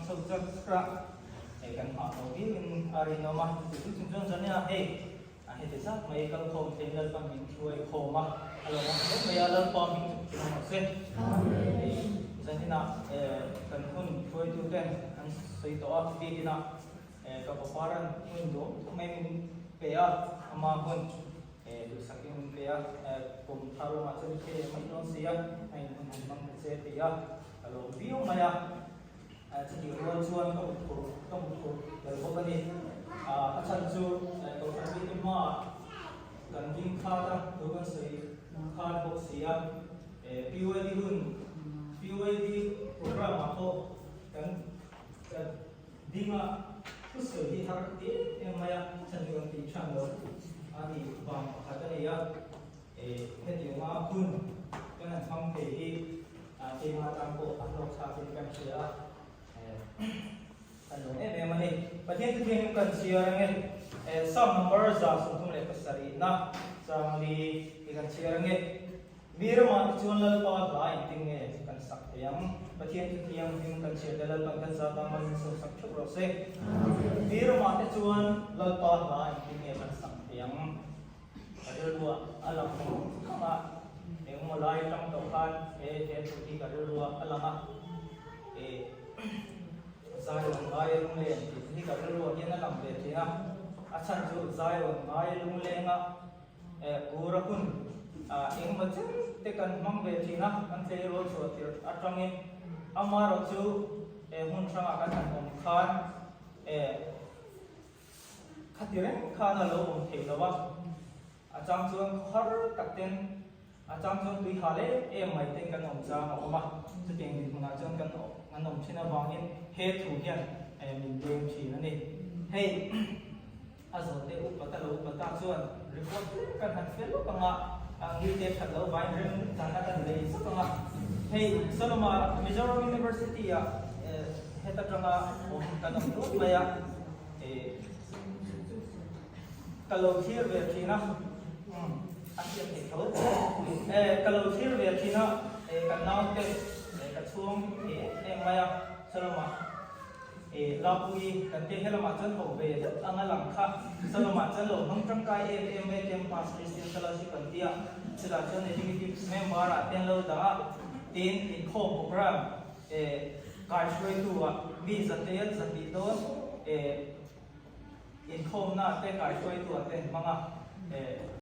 chho char char a, hei kan nghah lo viauin a rinawm a, chuti chung chuan zania hei a heti zat mai kalkhawm theiin Lalpa min hruai khawm a, a lo awm hle mai a, Lalpa hming chu pathian awm rawh se. Hei zaninah kan hun hruaituten an sawi tawh a, biakinah ka paparan hun duh mai min pe a, ama hun Duhsakin min pe a, kum thar lamah chuan i thei leh mai dawn si a, a inhmun han hmang ta che ti a, ka lo viau mai a. Chutih rual chuan ka hmu phur, ka hmu phur tel bawk a ni. A chhan chu Kohhran mite hmaah kan ding khat a, thu kan sawi khat bawk si a. PYD hun, PYD programme ah pawh kan Dinga thusawi hi har ka ti em em mai a, chhan chu kan tih than lo a nih vang pakhat a ni a, hetianga hun kan han hmang thei hi keimah atan pawh a hlawk thlak in kan hria a, kan lawm em em a ni. Pathian chu thianghlim kan chhiar ange, Psalm number 137 na changli hi kan chhiar ange. Mi ramah te chuan Lalpa hla engtin nge kan sak thei ang? Pathian chu thianghlim kan chhiat le Lalpan kan zat a man min sawmsak theuh rawh se. Mi ramah te chuan Lalpa hla engtin nge kan sak thei ang? Ka rilruah a lang thang a, engmaw lai atang tawh khan he he thu hi ka rilruah a lang a, e Zion ngai lungleng tih hi ka rilruah hian a lang ve thin a, a chhan chu Zion ngai lunglenga Pura hun engemaw chen te kan hmang ve thin a, kan tleirawl chhuah tirh atangin amaherawh chu hmun hrangah kan han awm khan khati reng khan a lo awm thei lo a, a chang chuan khawhar tak ten a chang chuan tui hal em em mai ten kan awm chang a awm a, chutiang dinhmunah chuan kan an awm thin avangin he thu hian min leng thin a ni. Hei. A zawhte upa ta lo upa ta chuan report tlem kan han fel lawk ang a, a ngite that lo vain rem dan a kan lei zuk ang a. Hei Soloma Mizoram University ah heta tanga awm kan awm nual mai a, ka lo thlir ve thin a, a hriat theih tho, ka lo thlir ve thin a, kan naute ka chhuang thei em em mai a Soloma. E Lapui, kan te helamah chuan ho ve deuh anga lang kha Salomah chuan lo hmang tangkai em em mai Campus Christian Fellowship an ti a, chutah chuan Executive Member ah te an lo dah a, tin inkhawm program e kaihruaitu ah mi zatel zahnih dawn e inkhawmna te kaihruaitu ah te an hmang a e.